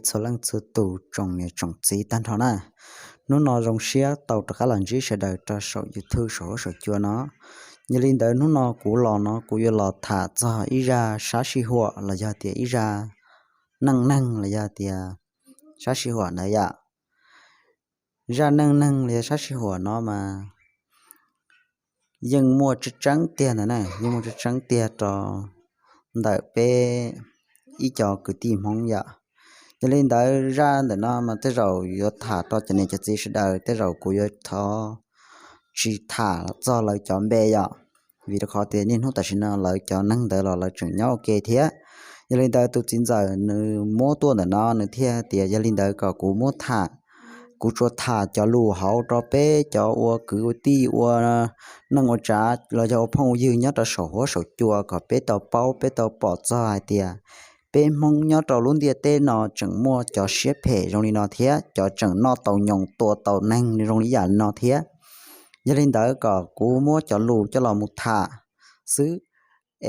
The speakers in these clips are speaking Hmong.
txhua leej txhua tus tsoom niam tsoom txiv tag nrho na. Hnub no zoo siab tau rov qab los ntsib sawv daws rau saum YouTube saum huab saum cua no. Yog li ntawd hnub no kuv los no kuv yuav los tham txog ib zaj sab sij huam los yog tias ib zaj neej neeg los yog tias sab sij huam ntawd yom. Zaj neej neeg los yog sab sij huam no mas yeej muaj tseeb tseeb tiag ntawd na, yeej muaj tseeb tseeb tiag rau ntawm peb ib co kwv tij Hmoob yom. Yog li ntawd zaj ntawm no mas tej zaum yuav tham rau cov niam cov txiv sawv daws, tej zaum kuv yuav thov tsis tham txog lawv cov npe yom, vim rau qhov tias niaj hnub tam sim no lawv cov neeg ntawd los lawv tseem nyob ua ke thiab. Yog li ntawd tus txiv ntxawm nws muab tuaj ntawm no nws thiaj tias yog li ntawd kom kuv muab tham, kuv tsuas tham cov lus hauv rau peb cov ua kwv ua tij ua neej ua tsav los yog ua phooj ua ywg nyob rau saum huab saum cua kom peb tau paub peb tau pom txog hais tias peb Hmoob nyob rau lub ntiaj teb no tseem muaj cov siab phem zoo li no thiab, cov tseem noj tau nyoos tua tau neeg zoo li yam li no thiab. Yog li ntawd kom kuv muab cov lus coj los mus tham xwb,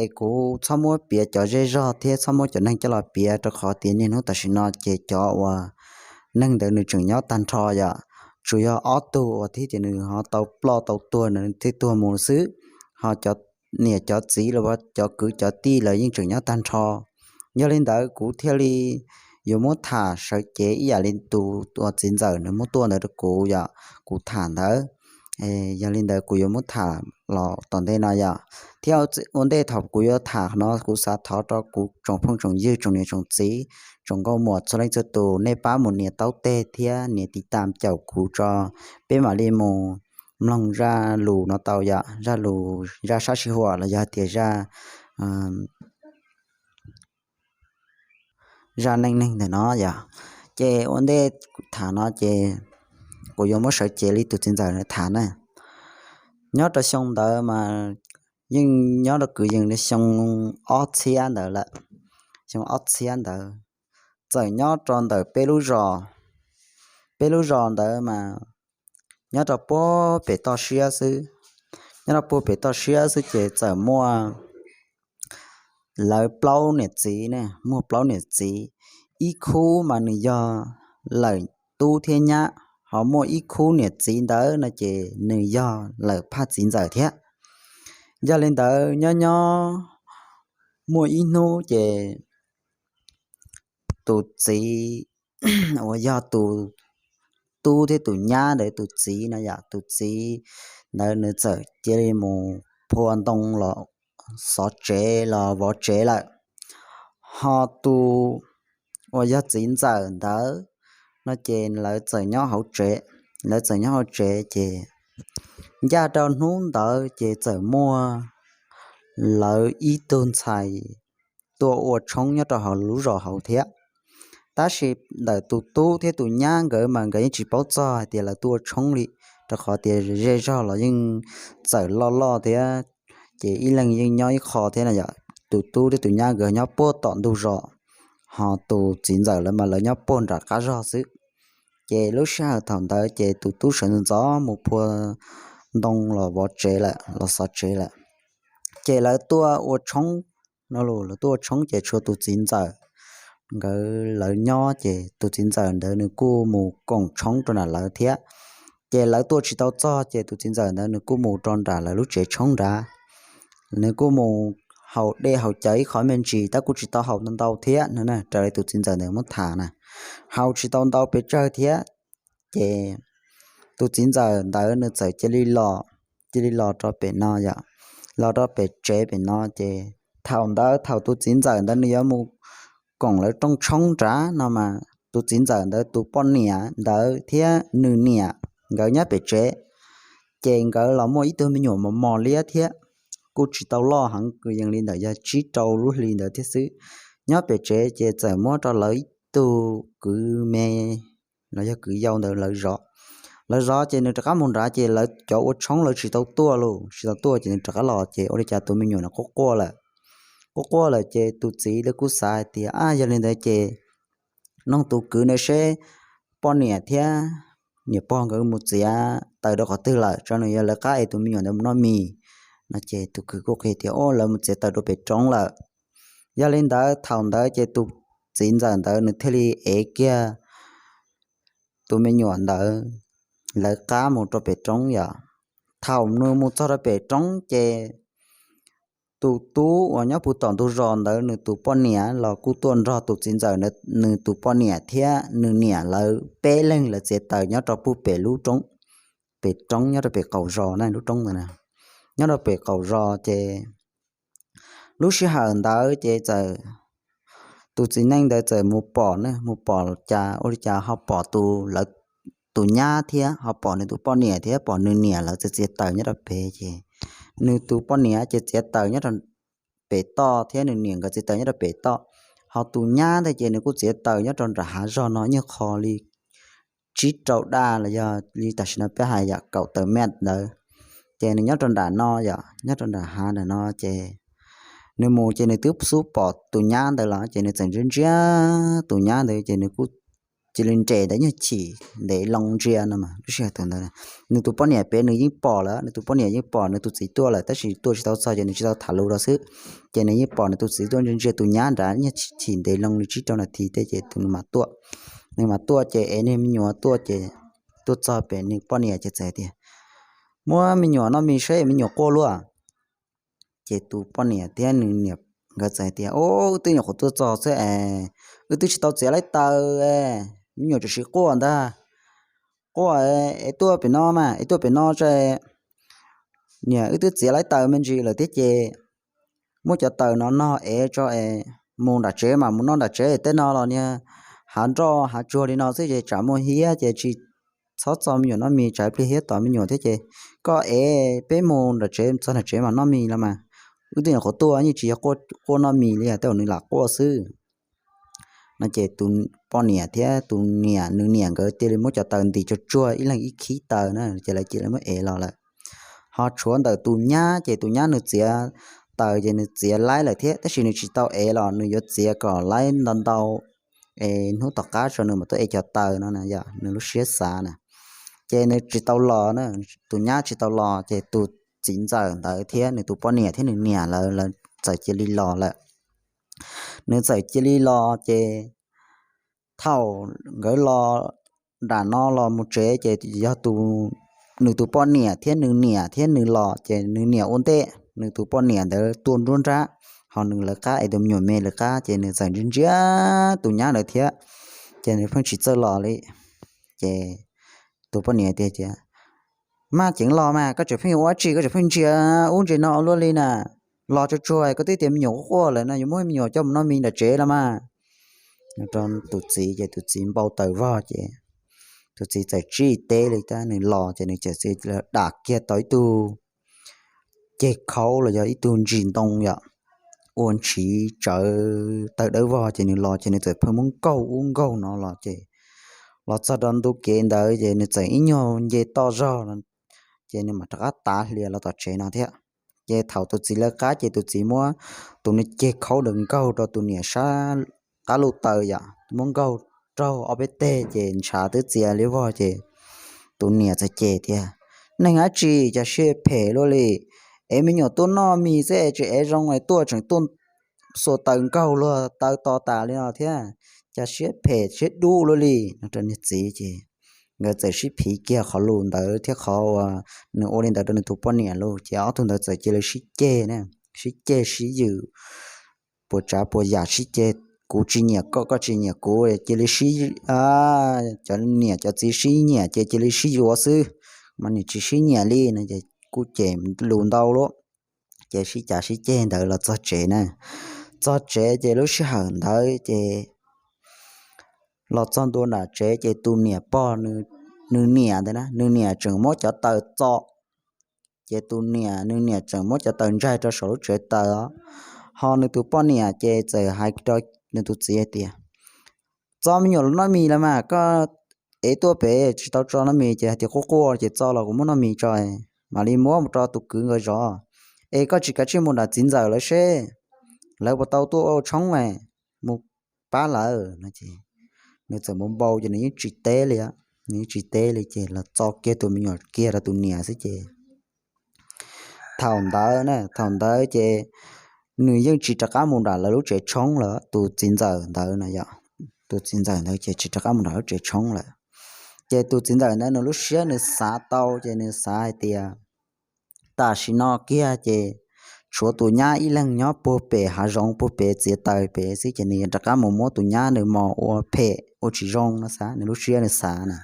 es kuv txhob muab piav cov zej zog thiab txhob muab cov neeg coj los piav rau qhov tias niaj hnub tam sim no ces cov uas neeg ntawd nws tseem nyob tag nrho yom. Tsuas yog ob tug uas thiab ces nws ho tau ploj tau tuag nws thiaj tuag mus xwb, ho cov niam cov txiv los cov kwv cov tij lawv yeej tseem nyob tag nrho. Yog li ntawd kuv thiaj li yuav muab tham sawv cev ib yam li tus uas txiv ntxawm nws muab tuaj ntawd rau kuv yom, kuv tham ntawd. Yog li ntawd kuv yuav muab tham los tom ntej no yom. Thiab ua ntej thaum kuv yuav tham no kuv xav thov rau kuv tsoom phooj tsoom ywg tsoom niam tsoom txiv tsoom nkauj muam txhua leej txhua tus nej pab mus nias taub teg thiab nias tiv tam caum kuv tso, peb mam li mus mloog zaj lus no tau yom, zaj lus zaj sab sij huam los yog tias zaj zaj neej neeg ntawm no yom. Ces ua ntej tham no ces kuv yuav muab sawv cev li tus txiv ntxawm nws tham na. Nyob rau xyoo ntawd mas yeej nyob rau kwv yees li xyoo ob txhiab ntawd lawm. Xyoo ob txhiab ntawd txawm nyob rau ntawm peb lub zos, peb lub zos ntawd mas nyob rau puag pem toj siab xwb. Nyob rau puag pem toj siab xwb ces txawm muaj lawv plaub niam txiv ne, muaj plaub niam txiv. Ib khub mas nws yog lawm tub thiab nyab, ho muaj ib khub niam txiv ntawd no ces nws yog lawm phaj txiv ntxawm thiab. Yog li ntawd nyob nyob muaj ib hnub ces tus txiv uas yog tus tub thiab tus nyab ntawd tus txiv no yom, tus txiv ntawd nws txawm cia li mus phua ntoo los xov tsev los vov tsev lawm. Ho tus uas yog txiv ntxawm ntawd no ces lawv txawm nyob hauv tsev, lawv txawm nyob hauv tsev ces ncaj rau hnub ntawd ces txawm muaj lawv ib tug ntxhais tuaj ua tshoob nyob rau hauv lub zos hauv thiab. Tab sis ntawm tus tub thiab tus nyab nkawd mas nkawd yeej tsis paub txog hais tias lawv tuaj ua tshoob li, rau qhov tias zej zog los yeej txawm loj loj thiab, ces ib leeg yeej nyob ib qho thiab no yom. Tus tub thiab tus nyab nkawd nyob puag tom ntug zos, ho tus txiv ntxawm lawv mas lawv nyob puag nram qab zog xwb. Ces lub sij hawm thaum ntawd ces tus tub sawv ntxov ntxov mus phua ntoo los vov tsev lawm, los xov tsev lawm. Ces lawv tuaj ua tshoob no los, lawv tuaj ua tshoob ces tshuav tus txiv ntxawm nkawd lawv nyob, ces tus txiv ntxawm ntawd nws kuj mus koom tshoob rau nram lawv thiab. Ces lawv tuaj tsis tau txog ces tus txiv ntxawm ntawd nws kuj mus rau nram lawv lub tsev tshoob nrad. Nws kuj mus haus dej haus cawv ib qho me ntsis tab kuj tsis tau haus ntau ntau thiab no, raws li tus txiv ntxawm ntawd muab tham na, haus tsis tau ntau pes tsawg thiab. Ces tus txiv ntxawm ntawd nws txawm cia li los, cia li los rau pem no yom, los rau pem tsev pem no ces thaum ntawd thaum tus txiv ntxawm ntawd nws yuav mus koom lawv rooj tshoob nrad no mas tus txiv ntxawm ntawd tus poj niam ntawd thiab nws niam nkawd nyob pem tsev. Ces nkawd los muaj ib tug me nyuam mos mos liab thiab, kuj tsis tau loj heev, kwv yees li ntawm yog tsib rau lub hli ntawd thiab xwb. Nyob pem tsev ces txawm muab rau lawv ib tug kwv me los yog kwv yau ntawd lawv zov. Lawv zov ces nws rov qab mus nrad ces lawv cov ua tshoob lawv tsis tau tuaj los, tsis tau tuaj ces nws rov qab los ces ua li cas tus me nyuam no quaj quaj lawm. Quaj quaj lawm ces tus txiv lawv kuj xav hais tias, a, yog li ntawd ces nug tus kwv ntawd seb poj niam thiab niam pog nkawd mus txiav taws rau qhov twg lawm, tso nws yog lawv qab es tus me nyuam ntawd mus noj mis no. Ces tus kwv kuj qhia tias, o, lawv mus txiav taws rau pem roob lawm. Yog li ntawd thaum ntawd ces tus txiv ntxawm ntawd nws thiaj li ev kiag tus me nyuam ntawd lawv qab mus rau pem roob yom. Thaum nws mus txog rau pem roob ces tus tub uas nyob puag tom ntug zos ntawd nws tus poj niam los kuj tuaj nrog tus txiv ntxawm ntawd nws tus poj niam thiab nws niam lawv peb leeg lawv txiav taws nyob rau puag pem lub roob, pem roob nyob rau pem qaum zos na, lub roob ntawd na, nyob rau pem qaum zos ces lub sij hawm ntawd ces txawm tus txiv neej ntawd txawm mus pom ne, mus pom cas ua li cas ho pom tus lawv, tus nyab thiab ho pom nws tus poj niam thiab pom nws niam lawv txiav txiav taws nyob rau pem ces nws tus poj niam ces txiav taws nyob rau pem toj thiab nws niam nkawd txiav taws nyob rau pem toj. Ho tus nyab ntawd ces nws kuj txiav taws nyob rau nram hav zog no nyuag qho li tsib rau daj los yog li tam sim no peb hais yam kaum tawm mev ntawd. Ces nws nyob rau nram no yom, nyob rau nram hav nram no ces nws mus ces nws twb xub pom tus nyab ntawd los ces nws txawm ntsia ntsia tus nyab ntawd ces nws kuj cia li nres ntawd nyuag chim ntev loo ntsia no mas lub sij hawm ntawd nws tus poj niam pem nws yeej pom lawm, nws tus poj niam yeej pom nws tus txiv tuaj lawm tab sis tuaj tsis tau txog ces nws tsis tau tham lus rau xwb. Ces nws yeej pom nws tus txiv tuaj ntsia ntsia tus nyab nrad nyuag chim ntev loo li tsib rau nas this tej ces tus nws mam tuaj. Nws mam tuaj ces ev niag me nyuam tuaj ces tuaj txog pem nws poj niam ces txawm tias, muab me nyuam noj mis saib me nyuam quaj luaj. Ces tus poj niam thiab nws niam nkawd txawm hais tias, o, wb twb nyuam qhuav tuaj txog xwb es, wb twb tsis tau txiav laib taws, me nyuam tseem siv quaj ntag. Quaj es tuaj pem no mas es tuaj pem no tso. Niam, wb twb txiav laib taws me ntsis lawm thiab ces muab cov taws no no es tso es mus nram tsev mas mus noj nram tsev, tej no los niag hav nroj hav tsuag li no xwb ces tsam muaj hiab ces tsis txhob txo me nyuam noj mis tsam ib pliag hiab tom me nyuam thiab ces koj es peb mus nram tsev, txog nram tsev mas noj mis los mas. Wb twb nyuam qhuav tuaj yeej tsis yog quaj noj mis li, tej zaum nws lam quaj xwb. No ces tus poj niam thiab tus niam nws niam nkawd cia li muab cov taws ntim tsuag tsuag ib leeg ib khib taws na ces lawv cia li muab ev los lawm. Ho tshuav ntawm tus nyab ces tus nyab nws txiav taws ces nws txiav laib lawm thiab tab sis nws tsis tau ev los nws yuav txiav kom laib ntau ntau es hnub tom qab tso nws mam tuaj ev cov taws no na yom, nws lub siab xav na. Ces nws tsis tau los na, tus nyab tsis tau los ces tus txiv ntxawm ntawd thiab nws tus poj niam thiab nws niam lawv lawv txawm cia li los lawm. Nws txawm cia li los ces thaum nkawd los nram no los mus tsev ces yog tus, nws tus poj niam thiab nws niam thiab nws los ces nws niam ua ntej, nws tus poj niam ntawd tuaj nruab nrab, ho nws lawv qab es tus me nyuam me lawv qab ces nws txawm ntsia ntsia tus nyab ntawd thiab ces nws pheej tsis txawj los li. Ces tus poj niam tias, maj ceev los mas koj tseem pheej ua dab tsi, koj tseem pheej ntsia ub ntsia no luaj li na, los tsuag tsuag, koj twb tias me nyuam quaj quaj lawm no yuav muab me nyuam coj mus noj mis nram tsev los mas. Rau tus txiv ces tus txiv npau taws vog ces tus txiv txawm tsis teb li thiab, nws los ces nws txawm dam kiag tau ib tug ceg khaub los yog ib tug ntsis ntoo yom, ua ntshiv tsawv tawg dawb vog ces nws los ces nws txawm pheej muab nkaug ub nkaug no los ces los txog rau ntu kev ntawd ces nws txawm ib nyuag nce toj zog ces nws mam rov qab tav hlias los tom tsev no thiab. Ces thaum tus txiv lawv qab ces tus txiv muab tus nws ceg khaub ntawd nkaug rau tus niam sab qab luj taw yom, muab nkaug raug ob peb teg ces ntshav twb txias li vog ces tus niam txawm cem tias, neeg dab tsi cas siab phem luaj li, es me nyuam tuaj noj mis xwb es tsis ev zoo es tuaj tseem tuaj xuas taws nkaug luag taw to tas li no thiab, cas siab phem siab dub luaj li no rau niag txiv ces nkawd txawm sib phiv kiag qhov lus ntawd thiab qhov uas nws ua li ntawd rau nws tus poj niam lauj ces ob tug ntawd txawm cia li sib ceg na, sib ceg sib yws puas tsav puas yam sib ceg, kuv tsis nyiam koj, koj tsis nyiam kuv, cia li sib, cov niam cov txiv sib nyiam ces cia li sib yuav xwb, mas nim tsis sib nyiam li no ces kuj cem lus ntau lauj. Ces sib cav sib ceg ntawd los txog tsev na, txog tsev ces lub sij hawm ntawd ces los txog ntua nram tsev ces tus niam pog, nws niam ntawd na, nws niam tseem muab cov taws txo, ces tus niam, nws niam tseem muab cov taws ntsaig rau saum lub tsev taws os. Ho nws tus poj niam ces txawm hais rau nws tus txiv hais tias, txo me nyuam los noj mis los mas, koj ev tuaj pem tsis tau tso noj mis ces hais tias quaj quaj ces txo los kuv muab noj mis tso, mam li muab mus rau tus kwv nkawd zov. Es koj tsis kav tsij mus nram txiv ntxawm lawv seb lawv puas tau tuaj ua tshoob, mus pab lawv no ces nws txawm npau npau ces nws yeej tsis teb li, nws yeej tsis teb li ces los txo kiag tus me nyuam kiag rau tus niam xwb ces thaum ntawd na, thaum ntawd ces nws yeej tsis rov qab mus nram lawv lub tsev tshoob lawm, tus txiv ntxawm ntawd no yom. Tus txiv ntxawm ntawd ces tsis rov qab mus nram lub tsev tshoob lawm. Ces tus txiv ntxawm ntawd nws lub siab nws xav tau ces nws xav hais tias tam sim no kiag ces tshuav tus nyab ib leeg nyob puag pem hav zoov puag pem txiav taws pem xwb ces nws yuav rov qab mus muab tus nyab nws mos ua phem ua tsis zoo no xav, nws lub siab nws xav na.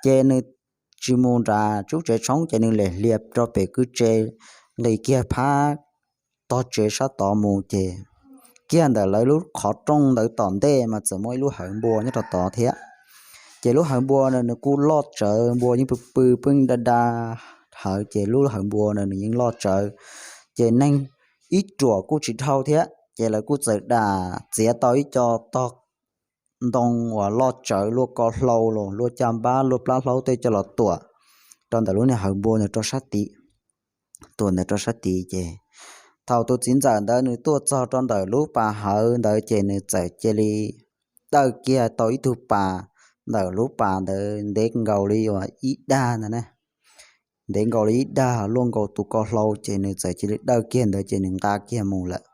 Ces nws tsis mus nram lub tsev tshoob ces nws lam hlias rau pem kwj tse, nqis kiag phab tog tsev sab tod mus ces kiag ntawm lawv lub qhov rooj ntawd tom ntej mas txawm muaj ib lub hawv npua nyob rau tod thiab. Ces lub hawv npua no nws kuj loj tsawv, npua yeej pw pw pheej da da hawv ces lub hawv npua no nws yeej loj tsawv. Ces neeg ib ruam kuj tsis dhau thiab ces lawv kuj txawm dam txiav tau ib co tog ntoo uas loj tsawv luaj ko hlau los luaj caj npab luaj plab hlaub tej coj los tuam rau ntawm lub niag hawv npua ntawd rau sab tid. Tuam ntawd rau sab tid ces thaum tus txiv ntxawm ntawd nws tuaj txog rau ntawm lub pas hawv ntawd ces nws txawm cia li dawj kiag tau ib tug pas ntawm lub pas ntawd ntev nkaus li uas ib dag ntawd na, ntev nkaus li ib dag luaj nkaus tus ko hlau ces nws txawm cia li dawj kiag ntawd ces nws nqa kiag mus lawm.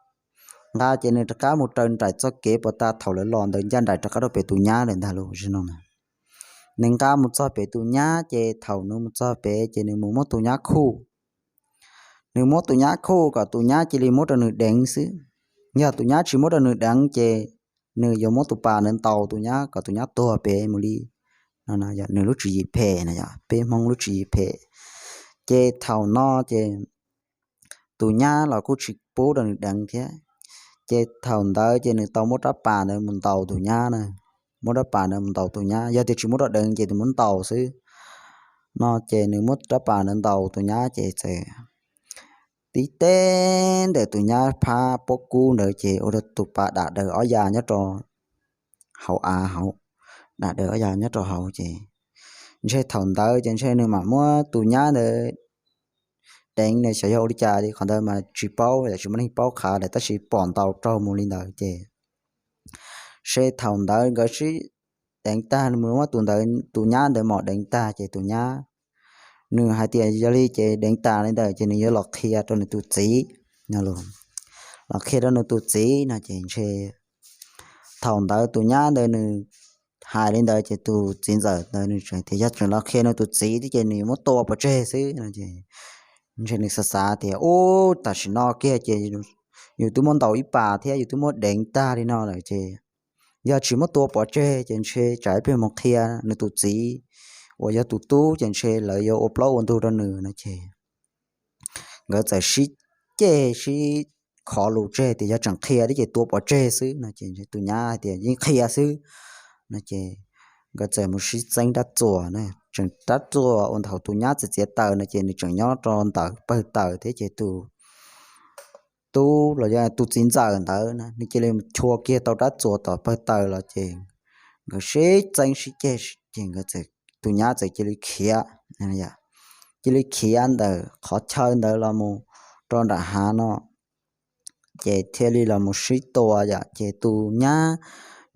Nqa ces nws rov qab mus raws nraim txoj kev puas tas thaum lawv los ntawd ncaj nraim rov qab rau pem tus nyab lawm ntag lauj. Nws nqa mus txog pem tus nyab ces thaum nws mus txog pem ces nws mus muab tus nyab khuj. Nws muab tus nyab khuj kom tus nyab cia li muab rau nws deev xwb. Yog tus nyab tsis muab rau nws deev ces nws yuav muab tus pas ntawd ntaus tus nyab kom tus nyab tuag pem mus li. Nws lub tswv yim phem no yog peb Hmoob lub tswv yim phem. Ces thaum no ces tus nyab los kuj tsis pub rau nws deev thiab. Ces thaum ntawd ces nws tau muab rab pas ntawd mus ntaus tus nyab na. Muab rab pas ntawd mus ntaus tus nyab, yog tias tsis muab rau deev ces tus muab ntaus xwb. No ces nws muab rab pas ntawd ntaus tus nyab ces txawm tib teb ntawm tus nyab phab pob kub ntawd ces ua rau tus pas dam daws ob ya nyob rau hauv av hauv, dam daws ob ya nyob rau hauv ces ntshe thaum ntawd ces ntshe nws mam muab tus nyab ntawd deev na, xyov yog ua li cas li qhov ntawd mas tsis paub, tsis muaj neeg paub qha lawm tab sis pom ntaus raug mus li ntawd ces se thaum ntawd nkawd sib deev tag, nws muab tus ntawd, tus nyab ntawd mom deev tag ces tus nyab nws hais tias yog li ces deev tas li ntawd ces nws yuav los qhia rau nws tus txiv, los qhia rau nws tus txiv no ces ntshe thaum ntawd tus nyab ntawd nws hais li ntawd ces tus txiv ntxawm ntawd nws tseem tias yog tseem los qhia nws tus txiv thiab ces nws yuav muab tua pov tseg xwb no ces ntshe nws xav xav tias ub tam sim no kiag ces yus twb muab ntaus ib pas thiab yus twb muab deev tag li no lawm ces yog tsis muab tua pov tseg ces ntshe tsam ib pliag mus qhia nws tus txiv uas yog tus tub ces ntshe lawv yuav ua plaub ua ntug rau nws no ces nkawd txawm sib ceg sib khov lus tseg tias yog tseem qhia thiab ces tua pov tseg xwb no ces tus nyab hais tias yeej qhia xwb no ces nkawd txawm mus sib txeeb rab txuas na, tseem rab txuas uas ntawm tus nyab txiav txiav taws no ces nws tseem nyob rau ntawm pawg taws thiab ces tus tub los yog tus txiv ntxawm ntawd na nws cia li chua kiag tau rab txuas tom pawg taws los ces nkawd sib txeeb sib ceg ces nkawd, tus nyab txawm cia li khiav, cia li khiav ntawm qhov chaw ntawd los mus rau nram hav no ces thiaj li los mus sib tua yom. Ces tus nyab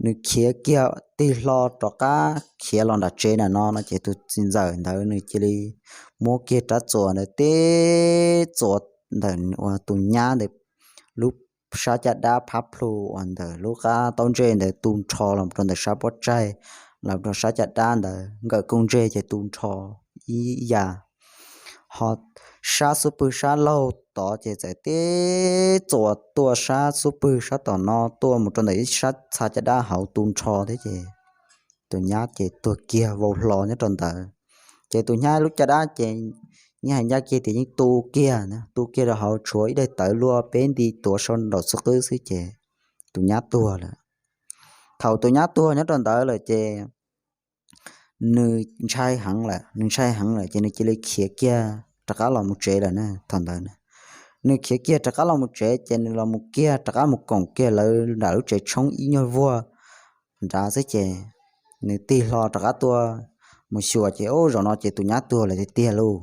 nws khiav kiag tig hlo rov qab khiav los nram tsev na no no ces tus txiv ntxawm ntawd nws cia li muab kiag rab txuas ntawd tib txuas ntawm uas tus nyab ntawd lub sab caj dab phab plhu uas ntawm lub qab taub ntsej ntawd tu nrho los rau ntawm sab pob tsaig, los rau sab caj dab ntawd nkawm kooj ntseg ces tu nrho ib yam. Ho sab xub pwg sab laug tod ces txawm tib txuas tuaj sab xub pwg sab tom no tuaj mus rau ntawm ib sab txha caj dab hauv tu nrho thiab ces tus nyab ces tuag kiag vau hlo nyob rau ntawd. Ces tus nyab lub caj dab ces yeej hais ncaj kiag tias yeej tu kiag, tu kiag rau hauv tshuav ib daim tawv luaj peb nti tuav sau nraum xub qwb xwb ces tus nyab tuag lawm. Thaum tus nyab tuag nyob rau ntawd lawm ces nws ntshai heev lawm, nws ntshai heev lawm ces nws cia li khiav kiag rov qab los mus tsev lawm na. Thaum ntawd nws khiav kiag rov qab los mus tsev ces nws los mus kiag rov qab mus koom kiag lawv nram lub tsev tshoob ib nyuag vuag nrad xwb ces nws tig hlo rov qab tuaj mus xyuas ces ub zaum no ces tus nyab tuag lawm tiag tiag lauj.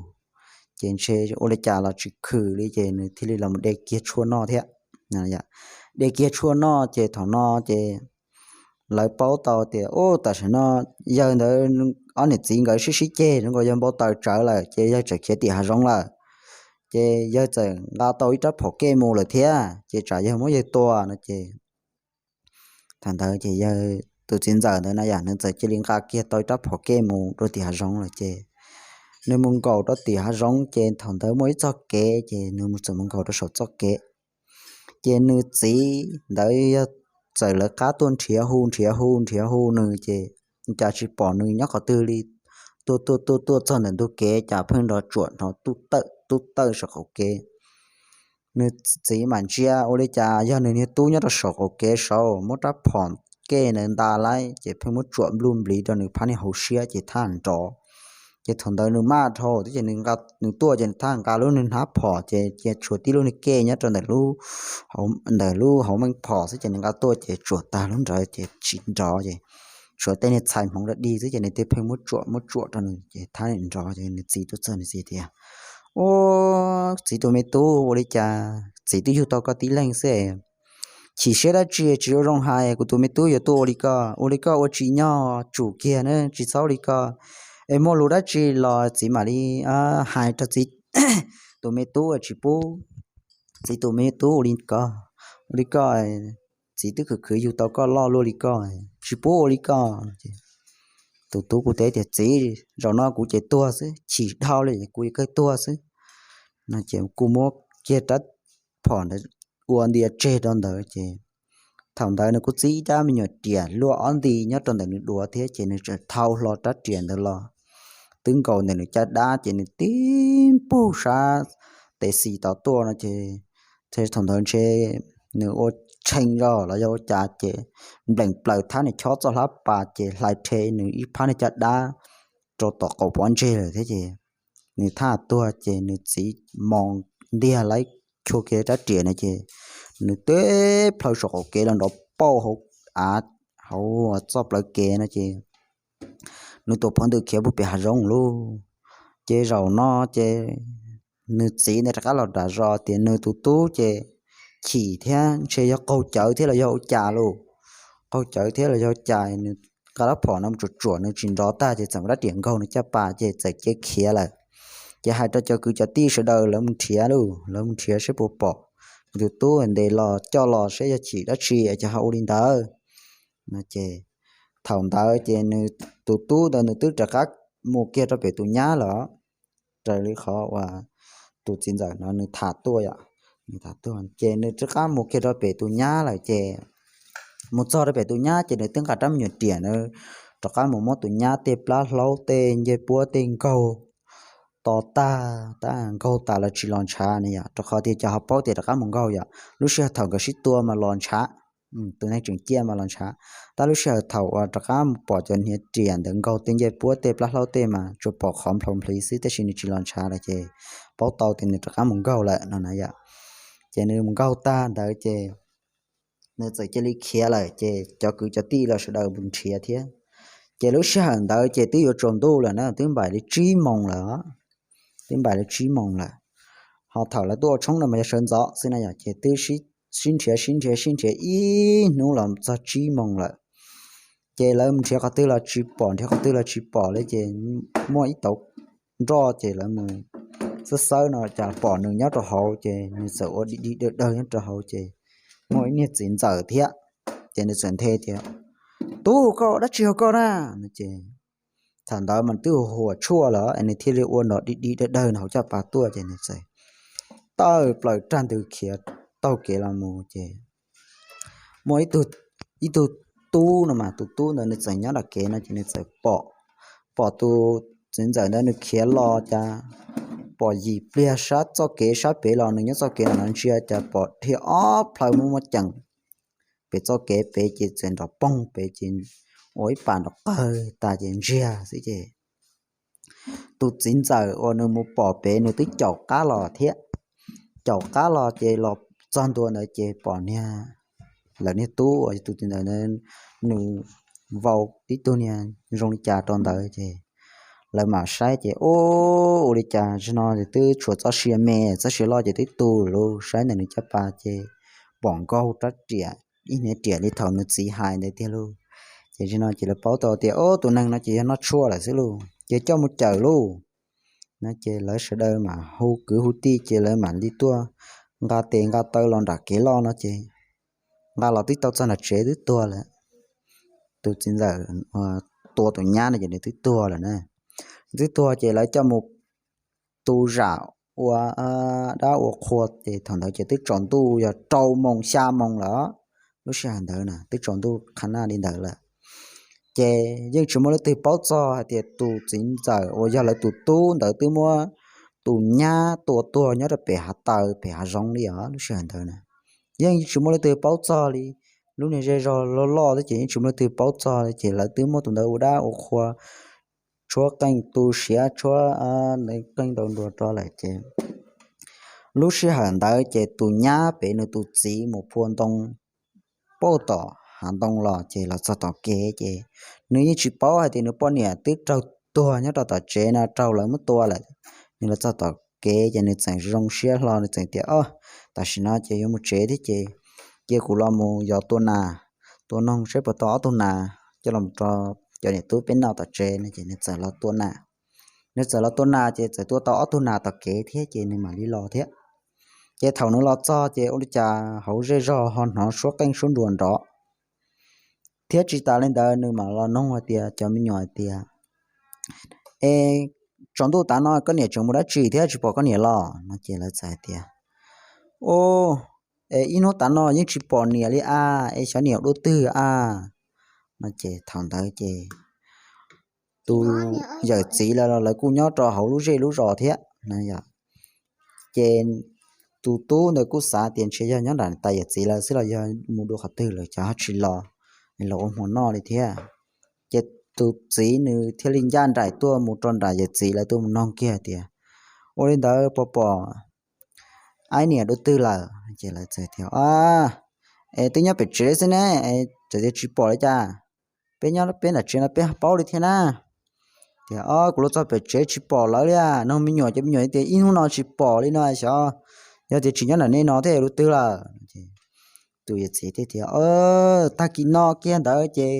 Ces ntshe ua li cas los tsis khwm li ces nws thiaj li los mus de kiag tshuaj noj thiab. De kiag tshuaj noj ces thaum no ces lawv paub tau tias ub tam sim no yawg ntawd ob niam txiv nkawd sib sib ceg zoo nkaus yawg npau taws tsawv lawm ces yawg tseem khiav tim hav zoov lawm. ces yawg txawm nqa tau ib rab phom kej mus lawm thiab, ces tsam yawg muab yawg tua no ces thaum ntawd ces yawg tus txiv ntxawm ntawd na yom, nws txawm cia li nqa kiag tau ib rab phom kej mus rau tim hav zoov lawm ces nws mus nkaum rau tim hav zoov ces thaum ntawd muaj ib txoj kev ces nws txawm mus nkaum rau saum txoj kev. Ces nws txiv ntawd yog txawm lawv qab tuaj nrhiav hu nrhiav hu nrhiav hu nws ces cas tsis pom nws nyob qhov twg li. Tuaj tuaj tuaj tuaj txog ntawm ntug kev cas pheej nrov tsuam hnov tub tawj tub tawj saum qaum kev. Nws txiv mam ntsia ua li cas yog nws niag tub nyob rau saum qaum kev saud muab rab phom kej ntawd nta lawm ces pheej muab tsuam npluj npliv rau nws phab niag hauv siab ces thaj nrov. Ces thaum ntawd nws maj dhau thiab ces nws tuaj ces nws thaj nqa lub niag hnab phom ces cia tshuav tib lub niag kej nyob rau ntawm lub, ntawm lub hauv meej phom xwb ces nws nqa tuaj ces tsuam tag lub nrawd ces tsis nrov ces tshuav tej niag txhais hmoov da dig xwb ces nws thiaj pheej muab tsuam muab tsuam rau nws ces thaj nrov ces nws txiv tuaj txog nws txiv tias, Ua, txiv tus me tub ua li cas txiv twb yug tau koj tib leeg xwb, chim siab dab tsi tsis zoo hais, kuv tus me tub yuav tuaj ua li koj, ua li koj ua tsis nyog tsum kiag na, tsis txhob ua li koj. Es muaj lus dab tsi los txiv mam li hais rau txiv tus me tub, tsis pub txiv tus me tub ua li koj, ua li koj txiv twb khwv khwv yug tau koj loj luaj li koj, tsis pub ua li koj. Tus tub kuj teb tias, Txiv, zaum no kuv ces tuag xwb, chim dhau li kuv yuav kawg tuag xwb. No ces kuj muab kiag rab phom ntawd ua ntia tseg rau ntawd ces thaum ntawd nws kuj txib rab me nyuam riam luaj ob nti nyob rau ntawm nws duav thiab ces nws txawm thau hlo rab riam ntawd los twb nkaus ntawm nws caj dab ces nws tib npug sab tes xis tod tuaj no ces thaum ntawd ntshe nws ua tshee zog los yog ua cas ces nplees plaws thab nws chob txoj hlab pas ces hlais rhe nws ib phab niag caj dab rau tom qaum pob ntseg lawm thiab ces nws thaj tuag ces nws txiv mos ntiag lawv chua kiag rab riam no ces nws teb plhaw saum qaum kev los nrov pauj hauv av, hauv txoj plawv kev no ces nws tus phov ntws khiav puag pem hav zoov lauj. Ces zaum no ces nws txiv ntawd rov qab los nram zos tias nws tus tub ces chim thiab ntshe yog qaug cawv thiab los yog ua cas lauj, qaug cawv thiab los yog ua cas nws nqa rab phom no tsuam tsuam nws tsis nrov tag ces txawm rab riam nkaug nws caj pas ces txawm cia khiav lawm. Ces hais rau cov kwv cov tij sawv daws lawv mus nrhiav lauj, lawv mus nrhiav seb puas pom nws tus tub ntes los coj los seb yog chim dab tsi es ho ua li ntawd no ces thaum ntawd ces nws tus tub ntawd nws twb rov qab mus kiag rau pem tus nyab lawm, raws li qhov uas tus txiv ntxawm no nws tham tuaj yom, nws tham tuaj ces nws rov qab mus kiag rau pem tus nyab lawm ces mus txog rau pem tus nyab ces nws twb nqa rab me nyuam riam na rov qab mus muab tus nyab tej plab hlaub tej ncej puab tej nkaug to tag, tab nkaug tas lawv tsis los ntshav na yom, rau qhov tias cov ho paub tias rov qab mus nkaug yom, lub sij hawm thaum nkawd sib tua mas los ntshav, tus neeg tseem ciaj mas los ntshav, tab lub sij hawm thaum uas rov qab mus pom cov hniav riam ntawd nkaug tej ncej puab tej plab hlaub tej mas tsuas pom qhov nplhau nplhi xwb tab sis nws tsis los ntshav lawm ces paub tau tias nws rov qab mus nkaug lawm no na yom. Ces nws mus nkaug tag ntawd ces nws txawm cia li khiav lawm ces cov kwv cov tij los sawv daws mus nrhiav thiab. Ces lub sij hawm ntawd ces twb yuav tsaus ntuj lawm na, twb npaim li tsib moos lawm, twb npaim li tsib moos lawm. Ho thaum lawv tuaj ua tshoob no mas yog sawv ntxov xwb na yom, ces twb sib nrhiav sib nrhiav sib nrhiav ib hnub los txog tsib moos lawm. Ces lawv mus nrhiav qhov twg los tsis pom, nrhiav qhov twg los tsis pom li ces muaj ib tauv nroj ces lawv mus xawb xawb no cas pom nws nyob rau hauv ces nws txawm ua dig dig dawg dawg nyob rau hauv ces muaj ib niag txiv ntxawm thiab. Ces nws txawm nthe tias, Tub, koj ua dab tsi hauv koj na? No ces thaum ntawd mas twb huam tshuaj lawm es nws thiaj li ua nrov dig dig dawg dawg nws hauv caj pas tuaj ces nws txawm tawm plaws rag ntws khiav taug kev los mus ces muaj ib tug tub no mas tus tub ntawd nws txawm nyob nram kev no ces nws txawm pom, pom tus txiv ntxawm ntawd nws khiav los cas pom yim pliag sab txoj kev sab pem los nws nyob txoj kev no ntsia cas pom dhia ob plhaw muaj muaj ceem pem txoj kev pem ces txawm nrov poog pem ces ua ib pas nrov qawg tas ces ntsiag xwb ces tus txiv ntxawm uas nws mus pom pem nws twb caum qab los thiab. Caum qab los ces los txog ntua ntawd ces pom niag, lawv niag tub uas tus txiv ntxawm ntawd nws vau tib tug niag zoo li cas rau ntawd ces lawv mam saib ces, Ub, ua li cas zaum no twb tshuav txoj sia me, txoj sia loj ces twb tu lawm. Saib ntawm nws caj pas ces pom nkaug rab riam, ib hniav riam li thaum nws txiv hais ntawd tiag lauj. Ces zaum no ces lawv paub tau tias, Ub, tus neeg no ces yog noj tshuaj lawm xwb lauj, ces coj mus cawm lauj. Ces lawv sawv daws mam hu kwv hu tij ces lawv mam li tuaj nqa tes nqa taw los nram kev loj no ces nqa los twb tau txog nram tsev twb tuag lawm. Tus txiv ntxawm tua tus nyab no ces nws twb tuag lawm na. Twb tuag ces lawv coj mus tu zam ua dab ua qhua ces thaum ntawd ces twb tsaus ntuj yog rau moos xya moos lawm. Lub sij hawm ntawd na twb tsaus ntuj qha naj li ntawd lawm. Ces yeej tsis muaj leej twg paub txog hais tias tus txiv ntxawm uas yog lawv tus tub ntawd twb muab tus nyab tua tuag nyob rau pem hav taws pem hav zoov li os. Lub sij hawm ntawd na yeej tsis muaj leej twg paub txog li. Lub niag zej zog loj loj thiab ces yeej tsis muaj leej twg paub txog li ces lawv twb muab tus ntawd ua dab ua qhua, tshuab qeej tu siav, tshuab qeej ntaus nruas rau lawm ces lub sij hawm ntawd ces tus nyab pem nws tus txiv mus phua ntoo puag tom hav ntoo los ces los txog tom kev ces nws yeej tsis paub hais tias nws poj niam twb raug tuag nyob rau tom tsev no, raug lawv muab tua lawm. Nws los txog tom kev ces nws txawm zoo siab hlo, nws txawm tias, Ob, tam sim no ces yuav mus tsev thiab ces cia kuv los mus yos tua nas, tua noog saib puas tau ob tug nas coj los rau cov niam tub peb noj tom tsev no ces nws txawm los tua nas. Nws txawm los tua nas ces txawm tua tau ob tug nas tom kev thiab ces nws mam li los thiab. Ces thaum nws los txog ces ua li cas hauv zej zog ho hnov suab qeej suab nruas nrov. Thiab tsis tas li ntawd nws mam los noog hais tias cov me nyuam hais tias, Es tsaus ntuj tav no koj niam tseem mus dab tsi thiab tsis pom koj niam los? No ces lawv txawm hais tias, Ub, es ib hnub tav no yeej tsis pom niam li a, es xyov niam dua twg a? No ces thaum ntawd ces tus yawm txiv lawv los lawv kuj nyob rau hauv lub zej lub zos thiab. Ces tus tub ntawd kuj xav tias ntshe yog nyob nram tais yawm txiv lawv xwb los yog mus dua qhov twg lawm ces ho tsis los, los ua hmo noj li thiab. Ces tus txiv nws thiaj li ncaj nraim tuaj mus rau nram yawm txiv lawv tuaj mus noog kiag tias, Ua li ntawd puas pom aib niam dua twg lawm? Ces lawv txawm tias, Es twb nyob pem tsev xwb ne, txawm tias tsis pom li cas. Peb nyob peb nram tsev no peb paub li thiab na. Tias, Ob, kuv los txog pem tsev tsis pom lawv li, noog me nyuam ces me nyuam tias ib hnub no tsis pom li no xyov, yog tias tsis nyob nram nej no thiab dua twg lawm. Tus yawm txiv thiaj tias, Tag kis no kiag ntawd ces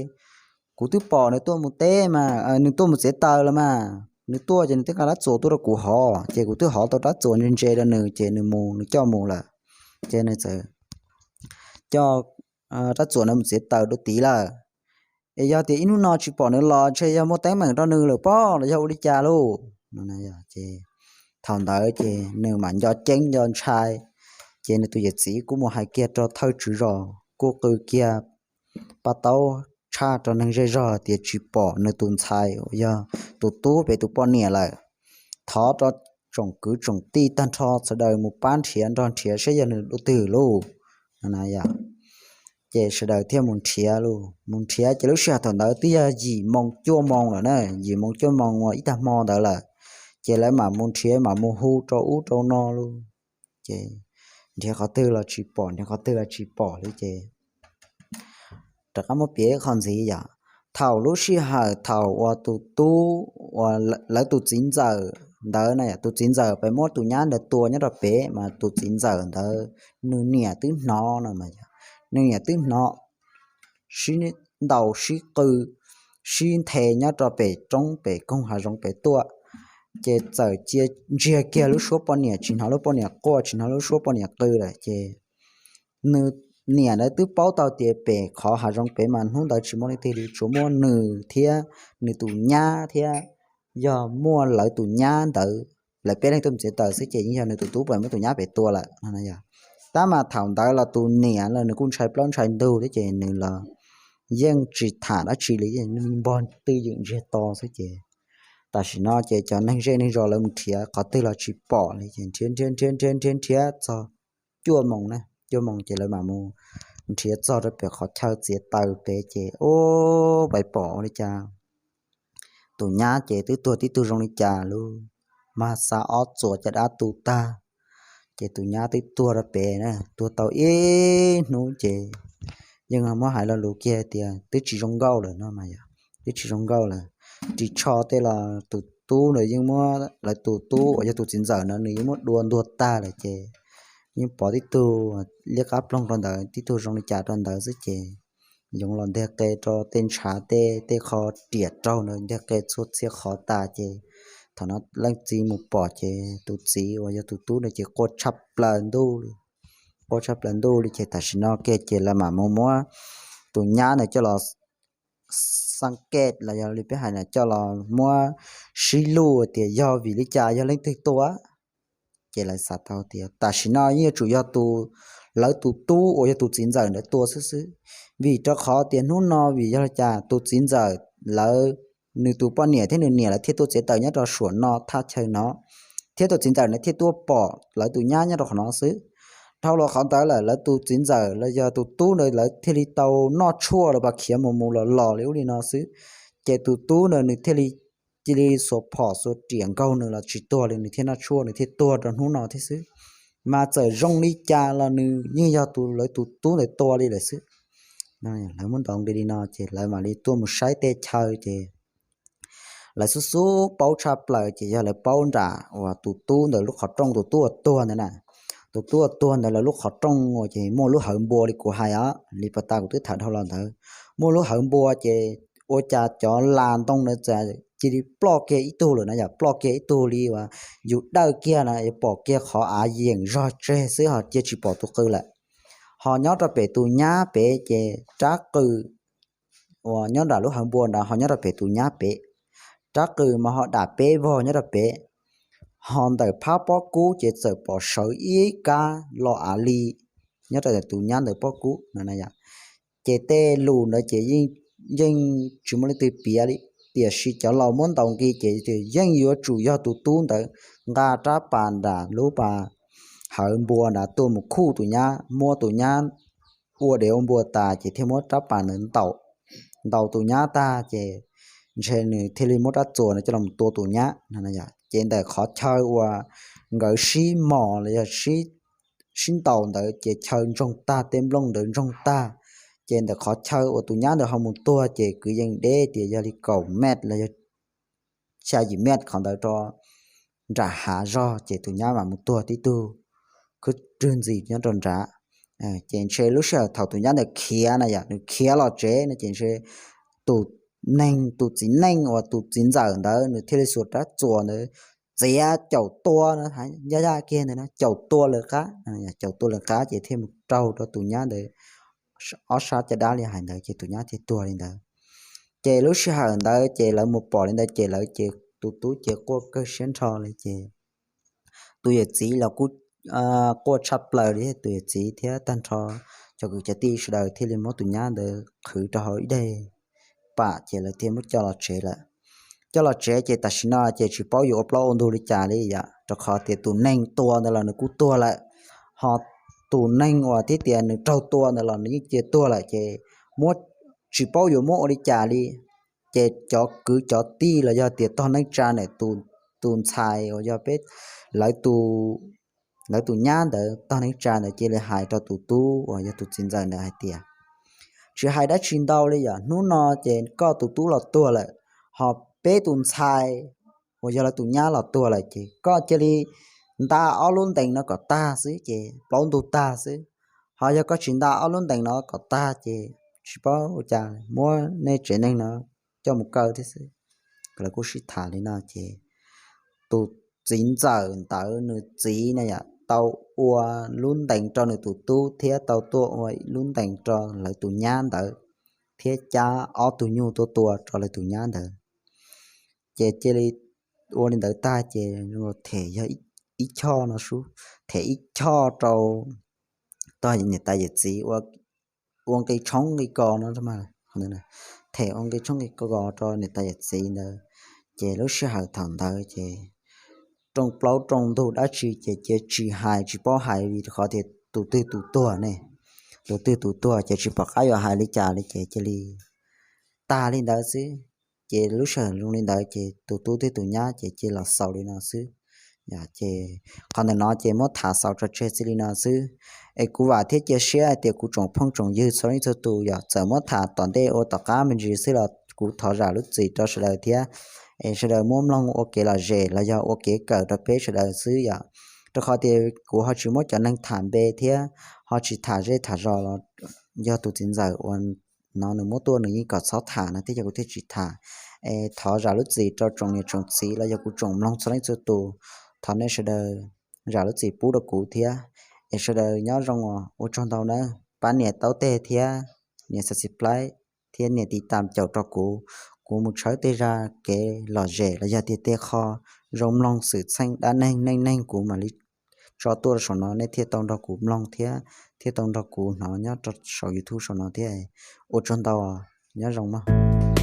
kuv twb pom nws tuaj mus teb mas, nws tuaj mus txiav taws lawm mas, nws tuaj ces nws twb nqa rab txuas tuaj rau kuv hov ces kuv twb hov tau rab txuas ntse ntse rau nws ces nws mus nws coj mus lawm. Ces nws txawm coj rab txuas ntawd mus txiav taws dua tid lawm. Es yog tias ib hnub no tsis pom nws los ntshe yog muaj teeb meem rau nws lawm pob los yog ua li cas lauj? Ces thaum ntawd ces nws mam nco ceeb nco ntshai, ces nws tus yawm txiv kuj mus hais kiag rau thawj tswv zos kuj qw kiag paj taub tshaj rau neeg zej zog tias tsis pom nws tus ntxhais uas yog tus tub pem tus poj niam lawm. Thov rau tsoom kwv tsoom tij tag nrho sawv daws mus pab nrhiav nrog nrhiav saib yog nws dua twg lauj. Ces sawv daws thiaj mus nrhiav lauj, mus nrhiav ces lub sij hawm thaum ntawd twb yog yim moo cuaj moo lawm na, yim moo cuaj moo uas ib tag hmo ntawd lawm. Ces lawv mam mus nrhiav mam mus hu rau ub rau no lauj. Ces nrhiav qhov twg los tsis pom, nrhiav qhov twg los tsis pom li ces rov qab muab piav ib qho ntxiv yom. Thaum lub sij hawm thaum uas tus tub uas lawv tus txiv ntxawm ntawd no, tus txiv ntxawm pem muab tus nyab ntawd tua nyob rau pem mas tus txiv ntxawm ntawd nws niam twb hnov no, nws niam twb hnov sib ntaus sib qw sib nthe nyob rau pem roob pem koog hav zoov pem tuaj. Ces txawm cia ntsiag kiag lub suab poj niam, tsis hnov lub poj niam quaj tsis hnov lub suab poj niam qw lawm ces nws niam ntawd twb paub tau tias pem qhov hav zoov pem mas hnub ntawd tsis muaj leej twg li, tsuas muaj nws thiab nws tus nyab thiab yog muaj lawv tus nyab ntawd, lawv peb leeg tuaj mus txiav taws xwb ces yeej yog nws tus tub pem muab tus nyab pem tua lawm. Tab mas thaum ntawd los tus niam los nws kuj ntshai plaub ntshai ntug thiab ces nws los yeej tsis tham dab tsi li, npog twj ywm ntsiag to xwb ces tam sim no ces cov neeg zej neeg zos lawv mus nrhiav qhov twg los tsis pom li ces nrhiav nrhiav nrhiav nrhiav nrhiav nrhiav txog cuaj moo na, cuaj moo ces lawv mam mus nrhiav txog rau pem qhov chaw txiav taws pem ces ub, pais pom ua li cas tus nyab ces twb tuag tib tug zoo li cas lauj, mag xa ob txuas caj dab tu tag. Ces tus nyab twb tuag rau pem na, tuag tau ib hnub ces yeej muab hais lo lus kiag tias twb tsis zoo nkauj lawm no mas yog twb tsis zoo nkauj lawm. Ris tsho tej los tus tub ntawd yeej muab, lawv tus tub uas yog tus txiv ntxawm no nws yeej muab dua ntuag tag lawm ces yeej pov tib tug liab qab ploog rau ntawd, tib tug zoo li cas rau ntawd xwb ces yoov los nteg qe rau tej ntshav tej, tej qho riam raug ntawd nteg qe txhua txhia qhov tas ces Thaum no leej txiv mus pom ces tus txiv uas yog tus tub no ces quaj tshaj plaws ntuj li, quaj tshaj plaws ntuj li ces tam sim no kiag ces lawv mam mus muab tus nyab ntawd coj los xab kej los yog li peb hais na, coj los muab sib luj tias yog vim li cas yog leej twg tua. Ces lawv xav tau tias tam sim no yeej yuav tsum yog tus, lawv tus tub uas yog tus txiv ntxawm ntawd tua xwb xwb, vim rau qhov tias hnub no vim yog li cas tus txiv ntxawm lawv, nws tus poj niam thiab nws niam lawv thiaj tuaj txiav taws nyob rau saum no thaj chaw no, thiab tus txiv ntxawm ntawd thiaj tuaj pom lawv tus nyab nyob rau qhov no xwb. Dhau los qhov ntawd lawm lawv tus txiv ntxawm los yog tus tub ntawd lawv thiaj li tau noj tshuaj los pas khiav mus mus los los li ub li no xwb. Ces tus tub ntawd nws thiaj li cia li xuas phom xuas riam nkaug nws los tsis tuag li, nws thiaj noj tshuaj nws thiaj tuag rau hnub no thiab xwb. Mas txawm zoo li cas los nws yeej yog tus, lawv tus tub ntawd tua li lawm xwb. Lawv muab ntaus nqi li no ces lawv mam li tuaj mus saib tej chaw ces lawv xub xub paub tshaj plaws ces yog lawv paub nram uas tus tub ntawd lub qhov rooj, tus tub uas tuag ntawd na. Tus tub uas tuag ntawd lawv lub qhov rooj uas ces muaj lub hawv npua li kuv hais os, li pas tas kuv twb tham dhau los ntawd, muaj lub hawv npua ces ua cas cov las ntoo ntawd txawm cia li ploj kiag ib tug lawm na, yam ploj kiag ib tug li uas yus dawj kiag na yuav pom kiag qhov av yeem zog tseg xwb ho cia tsis pom tus qws lawm. Ho nyob rau pem tus nyab pem ces rab qws uas nyob nram lub hawv npua ntawd ho nyob rau pem tus nyab pem, rab qws mas ho dam peb vog nyob rau pem. Ho ntawm phab pob kub ces txawm pom sawv ib kab lo av li nyob rau tus nyab ntawd pob kub no. Ces tej lus ntawd ces yeej tsis muaj leej twg piav li, tiam sis cov laus muab ntaus nqi ces yeej yuav tsum yog tus tub ntawd nqa rab pas nram lub pas hawv npua nrad tuaj mus khuj tus nyab, muab tus nyab ua dev ua npua tas ces thiaj muab rab pas ntawd ntaus, ntaus tus nyab tag ces ntshe nws thiaj li muab rab txuas ntawd coj los tua tus nyab. Ces ntawm qhov chaw uas nkawd sib mos los yog sib ntaus ntawd ces chaw ntsoog tag, tej nplooj ntawd ntsoog tag. Ces ntawm qhov chaw uas tus nyab ntawd ho mus tuag ces kwv yees deb tias yog li kaum mev los yog xya yim mev qhov ntawd rau nram hav zog ces tus nyab mam mus tuag tib tug khwb rwg ntxiv nyob rau nrad. Ces ntshe lub sij hawm thaum tus nyab ntawd khiav na yom, nws khiav los tsev no ces ntshe tus neeg, tus txiv neej uas tus txiv ntxawm ntawd nws thiaj li xuas rab txuas ntawd txiav caum tua no, yaj yaj kiag ntawd na, caum tua lawv qab, caum tua lawv qab ces thiaj mus raug rau tus nyab ntawd ob sab caj dab li hais ntawd ces tus nyab thiaj tuag li ntawd. Ces lub sij hawm ntawd ces lawv mus pom li ntawd ces lawv ces tus tub ces quaj kawg siab nrho li ces tus yawm txiv los kuj quaj tshaj plaws li, tus yawm txiv thiab tag nrho cov kwv cov tij sawv daws thiaj li muab tus nyab ntawd qhwv rau hauv ib daim pam ces lawv thiaj muab coj los tsev lawm. Coj los tsev ces tam sim no ces tsis paub yuav ua plaub ua ntug li cas li yom, rau qhov tias tus neeg tua ntawd los nws kuj tuag lawm, ho tus neeg uas thiab tias nws raug tua ntawd los nws yeej cia tuag lawm ces muab, tsis paub yuav muab ua li cas li. Ces cov kwv cov tij los yog tias tog neej tsa ntawm tus ntxhais uas yog peb, lawv tus, lawv tus nyab ntawd tog neej tsa ntawd cia li hais rau tus tub uas yog tus txiv ntxawm ntawd hais tias tsis hais dab tsi ntau li yom, hnub no ces koj tus tub los tuag lawm, ho peb tus ntxhais uas yog lawv tus nyab los tuag lawm ces koj cia li nta ob lub ntees no kom tag xwb ces plaub ntug tag xwb. Ho yog koj tsis nta ob lub ntees no kom tag ces tsis paub ua cas, muab nej tsev neeg no coj mus kaw thiab xwb. Lawv kuj sib tham li no ces tus txiv ntxawm ntawd nws txiv na yom tau ua lub ntees rau nws tus tub thiab tau tuaj ua lub ntees rau lawv tus nyab ntawd thiab cab ob tug nyuj tuaj tua rau lawv tus nyab ntawd. Ces cia li ua li ntawd tag ces them yog ib choj no sub, them ib choj rau tog niam tais yawm txiv ua nqi tshoob nqi kos no, them ua nqi tshoob nqi kos rau niam tais yawm txiv ntawd. Ces lub sij hawm thaum ntawd ces rooj plaub rooj ntug dab tsi ces cia tsis hais tsis paub hais li rau qhov tias tus twg tus tuag ne, tus twg tus tuag ces tsis pom qab yuav hais li cas li ces cia li tag li ntawd xwb. Ces lub sij hawm zoo li ntawd ces tus tub thiab tus nyab ces cia los xaus li no xwb. Ces qhov ntawm no ces muab tham xaus tso tseg txij li no xwb. Es kuv vam thiab cia siab hais tias kuv tsoom phooj tsoom ywg txhua leej txhua tus yom, txawm muab tham tom ntej ua tom qab me ntsis xwb los kuv thov zam lub txim rau sawv daws thiab. Es sawv daws muab mloog ua kev lom zem los yog ua kev kawm rau peb sawv daws xwb yom. Rau qhov tias kuv ho tsis muab cov neeg tham npe thiab ho tsis tham zej tham zos los yog tus txiv ntxawm uas no nws muab tuaj nws yeej kom txhob tham no thiab ces kuv thiaj tsis tham. Es thov zam lub txim rau tsoom niam tsoom txiv los yog kuv tsoom mloog txhua leej txhua tus, thov nej sawv daws zam lub txim pub rau kuv thiab. Es sawv daws nyob zoo os, ua tsaug ntau nawb, pab nias taub teg thiab nias subscribe thiab nias tiv tam caum rau kuv. Kuv mus tshawb tej zaj kev lom zem los yog tias tej qho zoo mloog xwm txheej dab neeg neej neeg kuv mam li tso tuaj rau saum no nej thiaj tau nrog kuv mloog thiab thiaj tau nrog kuv hnov nyob rau saum YouTube saum no thiab. Ua tsaug ntau, nyob zoo mog.